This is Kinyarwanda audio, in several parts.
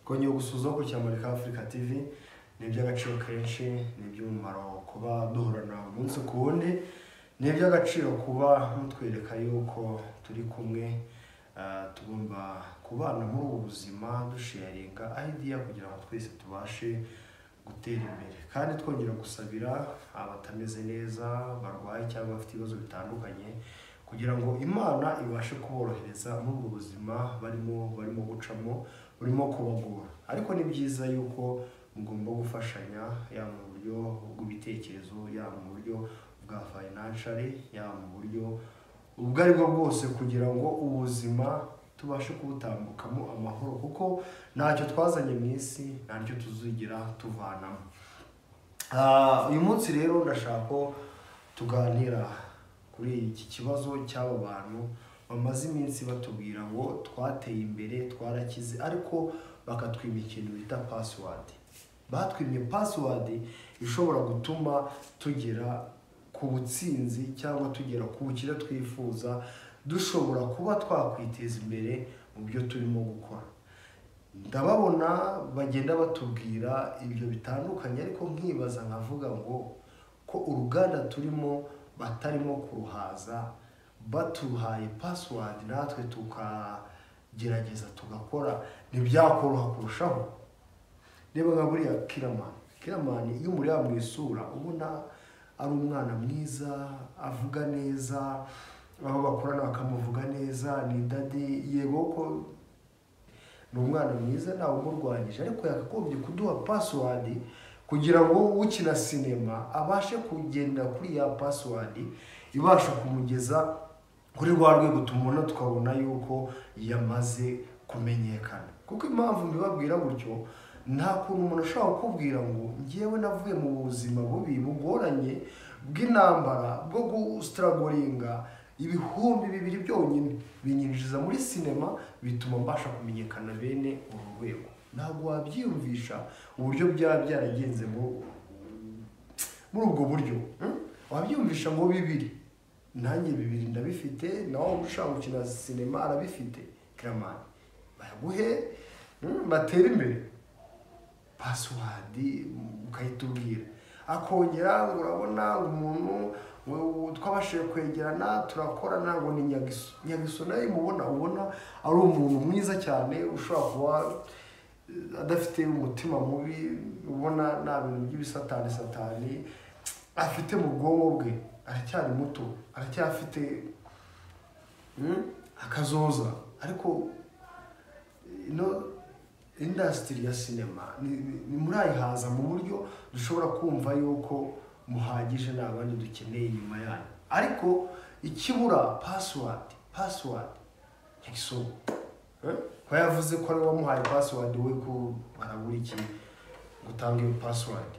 Kongera gusuhuza ku Cyamurika Africa TV ni iby'agaciro kenshi, ni iby'umumaro kuba duhorana umunsi ku wundi, ni iby'agaciro kuba mutwereka yuko turi kumwe, tugomba kubana muri ubu buzima dusharinga idea kugira ngo twese tubashe gutera imbere, kandi twongera gusabira abatameze neza, barwaye cyangwa bafite ibibazo bitandukanye, kugira ngo Imana ibashe kuborohereza muri ubwo buzima barimo gucamo, burimo kubagora. Ariko ni byiza yuko mugomba gufashanya, yaba mu buryo bw'ibitekerezo, yaba mu buryo bwa financially, yaba mu buryo ubwo ari bwo bwose, kugira ngo ubuzima tubashe kubutambukamo amahoro, kuko ntacyo twazanye mu isi, ntacyo tuzigira tuvanamo. Uyu munsi rero ndashaka ko tuganira kuri iki kibazo cy'aba bantu bamaze iminsi batubwira ngo twateye imbere, twarakize, ariko bakatwima ikintu bita password. Batwimye password ishobora gutuma tugera ku butsinzi cyangwa tugera ku bukire twifuza, dushobora kuba twakwiteza imbere mu byo turimo gukora. Ndababona bagenda batubwira ibyo bitandukanye, ariko nkibaza nkavuga ngo ko uruganda turimo batarimo kuruhaza, batuhaye password natwe tukagerageza tugakora, ntibyakoroha kurushaho. Reba nka buriya Killaman iyo umureba mu isura ubona ari umwana mwiza, avuga neza, aho bakorana bakamuvuga neza, ni daddy, yego ko ni umwana mwiza ntawe umurwanyije, ariko yakagombye kuduha password kugira ngo ukina sinema abashe kugenda kuri ya password ibasha kumugeza kuri rwa rwego tumubona, tukabona yuko yamaze kumenyekana. Kuko impamvu mbibabwira gutyo, nta kuntu umuntu ashobora kukubwira ngo njyewe navuye mu buzima bubi bugoranye bw'intambara bwo gustrugglinga, 2000 byonyine binyinjiza muri sinema, bituma mbasha kumenyekana bene uru rwego. Ntabwo wabyiyumvisha uburyo byaba byaragenze muri ubwo buryo. Wabyiyumvisha ngo 2, nanjye 2 ndabifite, nawe ushaka gukina sinema arabifite. Killaman baguhe, batere imbere, password ukayitubwira, akongera ngo urabona umuntu twabashije kwegerana turakorana, ngo ni Nyagiso. Nyagiso nawe mubona ubona ari umuntu mwiza cyane, ushobora kuba adafite umutima mubi, ubona nta bintu by'ibisatani satani afite mu bwonko bwe, aracyari muto, aracyafite akazoza. Ariko ino industry ya sinema ni murayihaza mu buryo dushobora kumva yuko muhagije, nta bandi dukeneye inyuma yanyu. Ariko ikibura password Nyagiso, ko yavuze ko ari wamuhaye password, we ko barabura iki gutanga iyo password?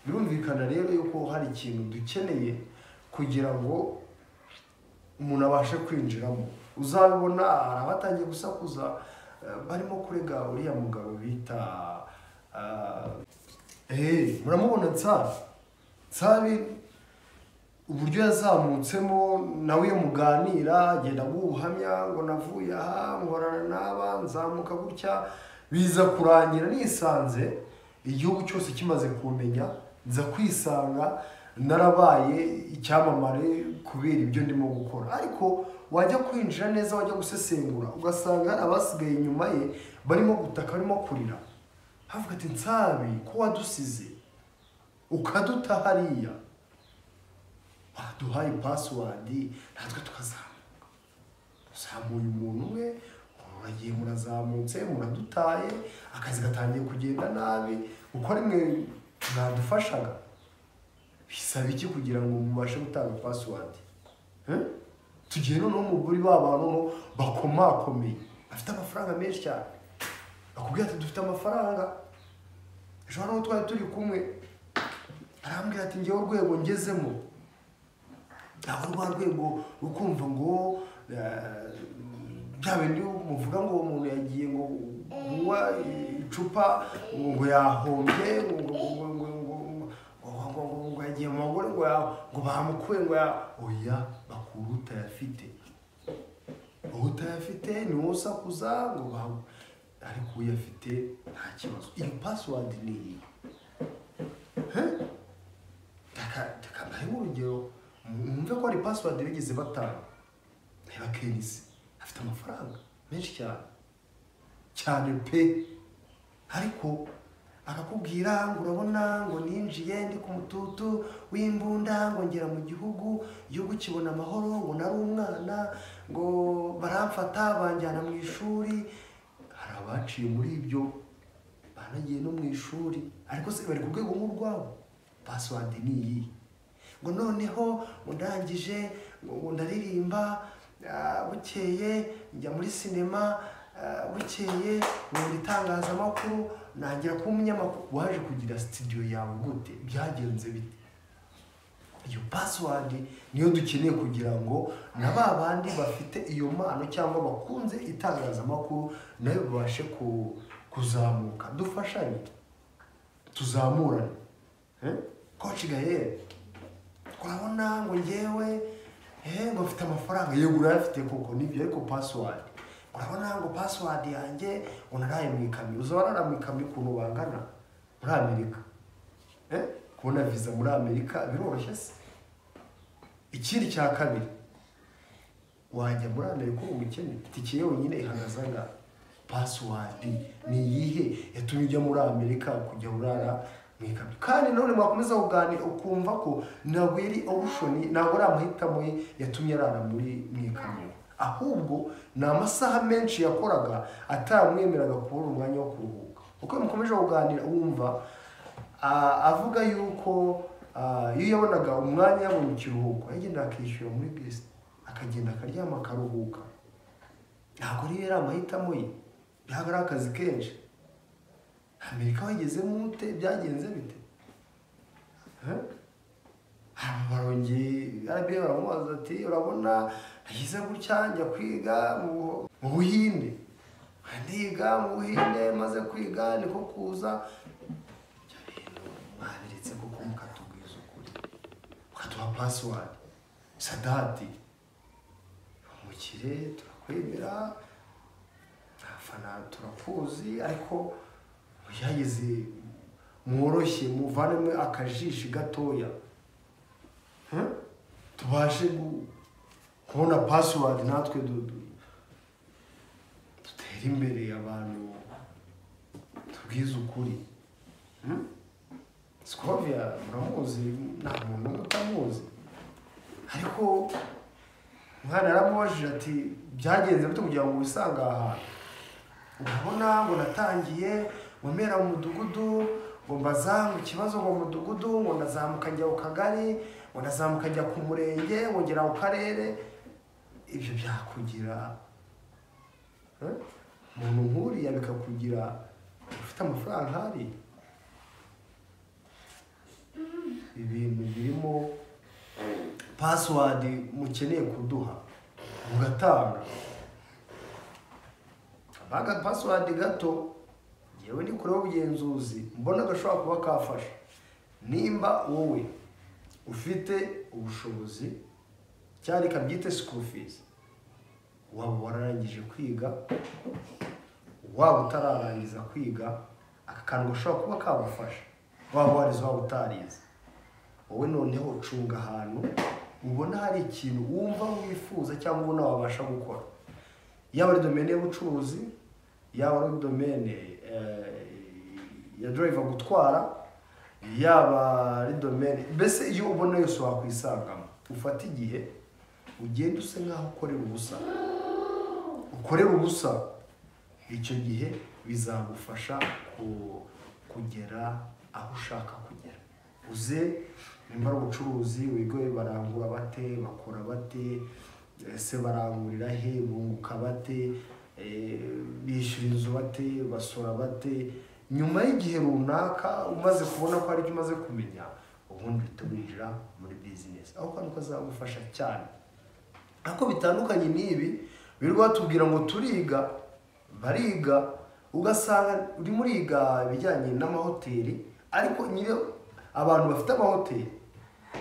Birumvikana rero yuko hari ikintu dukeneye kugira ngo umuntu abashe kwinjiramo. Uzabibona hari abatangiye gusakuza, barimo kurega uriya mugabo bita, muramubona Nsabi. Nsabi uburyo yazamutsemo, nawe iyo muganira agenda aguha ubuhamya ngo navuye aha nkorana n'aba nzamuka gutya, biza kurangira nisanze igihugu cyose kimaze kumenya, nza kwisanga narabaye icyamamare kubera ibyo ndimo gukora. Ariko wajya kwinjira neza, wajya gusesengura, ugasanga hari abasigaye inyuma ye barimo gutaka, barimo kurira, havuga ati Nsabi ko wadusize ukaduta hariya, waduhaye password natwe tukazamuka. Uzamuye umuntu umwe, muragiye murazamutse, muradutaye, akazi gatangiye kugenda nabi, uko rimwe mwadufashaga. Bisaba iki kugira ngo mubashe gutanga password? Tugiye noneho muri ba bantu bakomakomeye bafite amafaranga menshi cyane, bakubwira ati dufite amafaranga. Ejo hano twari turi kumwe, arambwira ati njyewe urwego ngezemo ntabwo rwa rwego rukumva ngo bya bindi muvuga ngo umuntu yagiye ngo kunywa icupa ngo yahombye, ngo yagiye mu bagore, ngo bamukuye, ngo oya, bakura utayafite. Utayafite ni wowe usakuza ngo ariko uyafite nta kibazo. Iyo password ni iyi. Reka mbahe urugero mwumve ko ari password bigeze batanga. Reba Kenisi afite amafaranga menshi cyane cyane pe, ariko akakubwira ngo urabona ngo ninjiye ndi ku mututu w'imbunda ngo ngera mu gihugu, igihugu kibona amahoro, ngo nari umwana, ngo baramfata banjyana mu ishuri. Hari abaciye muri ibyo banagiye no mu ishuri, ariko se bari ku rwego nk'urwabo. Password ni iyi. Ngo noneho ngo ndangije ngo ndaririmba, bukeye njya muri sinema, bukeye mu itangazamakuru nangira kuba umunyamakuru. Waje kugira studio yawe gute? Byagenze bite? Iyo password niyo dukeneye kugira ngo na ba bandi bafite iyo mpano cyangwa bakunze itangazamakuru nayo babashe kuzamuka. Dufashanye, tuzamurane. Coach Gael, urabona ngo ngewe ngo mfite amafaranga, yego urayafite koko nibyo, ariko password, urabona ngo password yanjye ngo naraye mu ikamyo. Uza warara mu ikamyo ukuntu bangana muri Amerika? Kubona visa muri Amerika biroroshye se? Ikindi cya kabiri, wajya muri Amerika uri umukene, itike yonyine ihagaze angahe? Password ni iyihe yatumye ujya muri Amerika kujya urara mu ikamyo? Kandi none mwakomeza kuganira ukumva ko ntabwo yari option, ntabwo ari amahitamo ye yatumye arara muri mu ikamyo, ahubwo ni amasaha menshi yakoraga atamwemeraga kubona umwanya wo kuruhuka. Uko mukomeje kuganira wumva avuga yuko iyo yabonaga umwanya yabonye ikiruhuko yagenda akishyura muri bisi, akagenda akaryama akaruhuka. Ntabwo rero ari amahitamo ye, ntabwo ari akazi kenshi. Amerika wagezemo ute? Byagenze bite? Barongeye RBA baramubaza ati urabona nagize gutya njya kwiga mu Buhinde, ndiga mu Buhinde, maze kwiga niko kuza. Mwabiretse kuko mukatubwiza ukuri, mukaduha password. Sadati umukire turakwemera, abafana turakuzi, ariko mugerageze mworoshye, muvanemo akajishi gatoya, tubashe kubona password natwe dutere imbere, abantu tubwize ukuri. Scovia muramuzi, nta muntu utamuzi, ariko umwana yaramubajije ati byagenze bite kugira ngo wisange aha hantu? Urabona ngo natangiye ngo mpera mu mudugudu, ngo mbaza ngo ikibazo ngo mudugudu, ngo ndazamuka njya ku kagari, ngo ndazamuka njya ku murenge, ngo ngera ku karere. Ibyo byakugira umuntu nkuriya, bikakugira ufite amafaranga hari ibintu birimo password mukeneye kuduha mugatanga abaga password gato. Yewe ni kure ubugenzuzi mbona gashobora kuba kafasha. Nimba wowe ufite ubushobozi cyari kabyite school fees, waba wararangije kwiga, waba utararangiza kwiga, aka kantu gashobora kuba kagufasha, waba warize waba utarize. Wowe noneho ucunga ahantu ubona hari ikintu wumva wifuza cyangwa ubona wabasha gukora, yaba ari domaine y'ubucuruzi, yaba ari domaine ya driver gutwara, yaba ari domaine mbese iyo ubona yose wakwisangamo. Ufata igihe ugenda use nkaho ukorera ubusa, ukorera ubusa. Icyo gihe bizagufasha kugera aho ushaka kugera. Uze nimba ari ubucuruzi wige barangura bate, bakora bate, ese barangurira he, bunguka bate, bishyura inzu bate, basora bate. Nyuma y'igihe runaka umaze kubona ko hari icyo umaze kumenya, ubundi uhita winjira muri business. Aho kantu kazagufasha cyane. Ariko bitandukanye n'ibi birirwa batubwira ngo turiga, bariga, ugasanga uri muriga ibijyanye n'amahoteli, ariko nyine abantu bafite amahoteli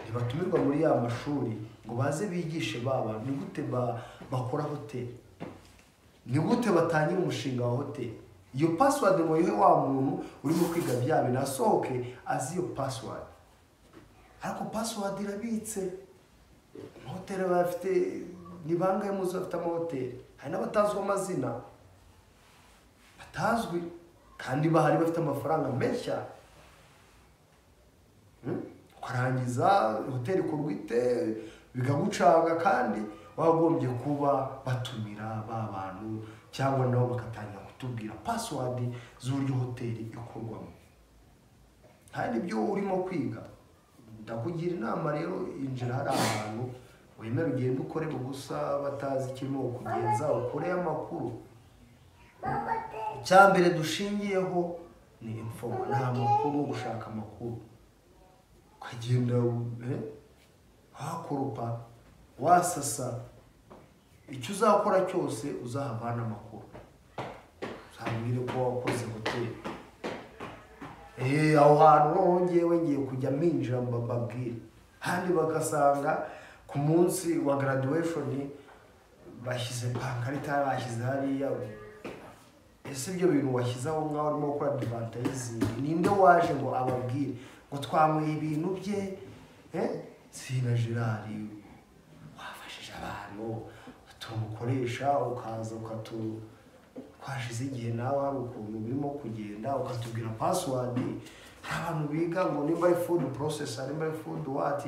ntibatumirwa muri ya mashuri ngo baze bigishe baba ni gute bakora hoteli, ni gute batangira umushinga wa hoteli. Iyo password ngo yihe wa muntu urimo kwiga bya bintu asohoke azi iyo password. Ariko password irabitse. Amahoteli bafite ni bangahe muzi bafite amahoteli? Hari n'abatazwi amazina, batazwi kandi bahari bafite amafaranga menshi cyane. Ukarangiza hoteli ikorwa ite bikagucanga, kandi wagombye kuba batumira ba bantu cyangwa nabo bagatangira kutubwira password z'uburyo hoteli ikorwamo. Hari ibyo urimo kwiga, ndakugira inama rero, injira hari ahantu wemere ugende ukore ubusa batazi ikirimo kugenza, ukore amakuru. Icya mbere dushingiyeho ni info, ni amakuru, gushaka amakuru. Ukagenda wakoropa, wasasa, icyo uzakora cyose uzahavana amakuru, uzambwire ko wakoze hoteli. Aho hantu noneho ngewe ngiye kujya mpinjira mbabwire, kandi bagasanga ku munsi wa graduation bashyize pankarita, bashyize hariya. Ese ibyo bintu washyize aho ngaho urimo gukora advertising, ninde waje ngo ababwire ngo twanyweye ibintu bye? Sina Gerard wafashije abantu tumukoresha, ukaza ukatu twashize igihe nawe hari ukuntu birimo kugenda ukatubwira password. Hari abantu biga ngo nimba ari food processor, nimba ari food what,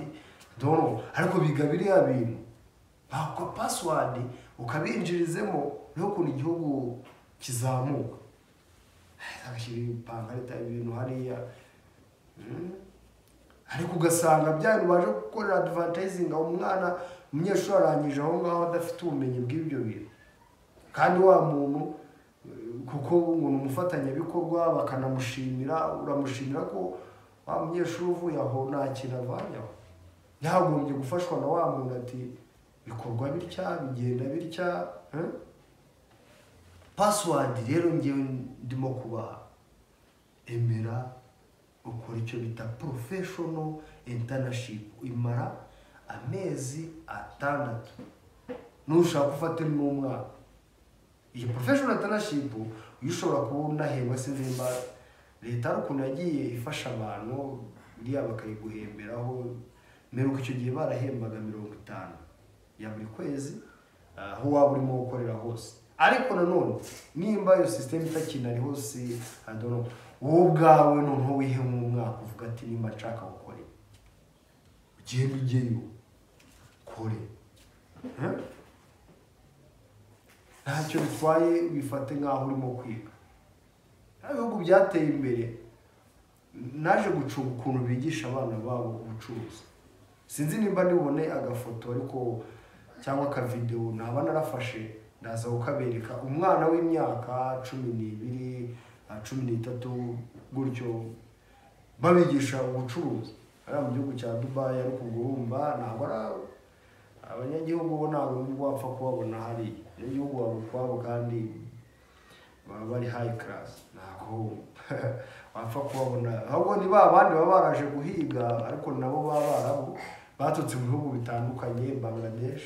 don't know, ariko biga biriya bintu bakwa password ukabinjirizemo, niho ukuntu igihugu kizamuka. Agashyira ipankarita ibintu hariya, ariko ugasanga bya bintu baje gukorera advertising, aho umwana umunyeshuri arangije aho ngaho adafite ubumenyi bw'ibyo bintu, kandi wa muntu kuko umuntu umufatanyabikorwa bakanamushimira, uramushimira ko wa munyeshuri uvuye aho nta kintu avanye aho, ntagombye gufashwa na wa muntu ati bikorwa bitya, bigenda bitya. Password rero ngewe ndimo kubaha, emera ukora icyo bita professional internship, imara amezi 6, nushaka ufate n'umwaka. Iyi professional internship iyo ushobora kuba unahembwa, sinzi nimba leta hari ukuntu yagiye ifasha abantu iriya bakayiguhemberaho. Mperuka icyo gihe barahembaga 50 ya buri kwezi aho waba urimo gukorera hose. Ariko nanone nimba iyo system itakinari hose, I don't know, wowe ubwawe noneho wihe nk'umwaka uvuga ati nimba nshaka gukora ugende ujyeyo kore, ntacyo bitwaye, bifate nk'aho urimo kwiga. Ibihugu byateye imbere, naje gucunga ukuntu bigisha abana babo ubucuruzi. Sinzi nimba nibone agafoto ariko cyangwa akavideo naba narafashe, ndaza kukabereka. Umwana w'imyaka 12, 13 gutyo babigisha ubucuruzi ari mu gihugu cya Dubai. Ariko urumva ntabwo ari abanyagihugu bo, ntabwo wapfa kubabona hariya. Abanyagihugu baba ukwabo kandi baba bari high class, ntabwo wapfa kubabona. Ahubwo ni ba bandi baba baraje guhiga, ariko nabo baba barabo baturutse mu bihugu bitandukanye, Bangladesh,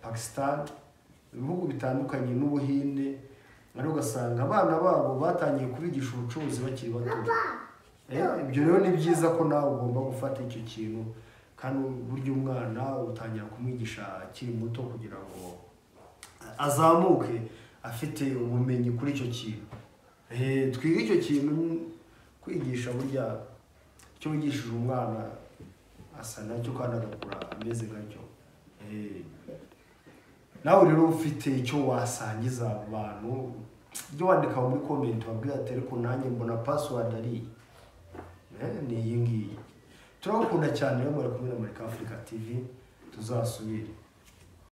Pakistan, ibihugu bitandukanye n'Ubuhinde, ariko ugasanga abana babo batangiye kubigisha ubucuruzi bakiri bato. Ibyo rero ni byiza ko nawe ugomba gufata icyo kintu, kandi burya umwana utangira kumwigisha akiri muto kugira ngo azamuke afite ubumenyi kuri icyo kintu. Twige icyo kintu, kwigisha burya icyo wigishije umwana asa nacyo kandi agakura ameze nkacyo. Nawe rero ufite icyo wasangiza abantu, ujye wandika muri comment wabwira ati ariko nanjye mbona password ari iyi, ni iyi ngiyi. Turabakunda cyane rero, muri kumwe na Murika Africa TV, tuzasubire.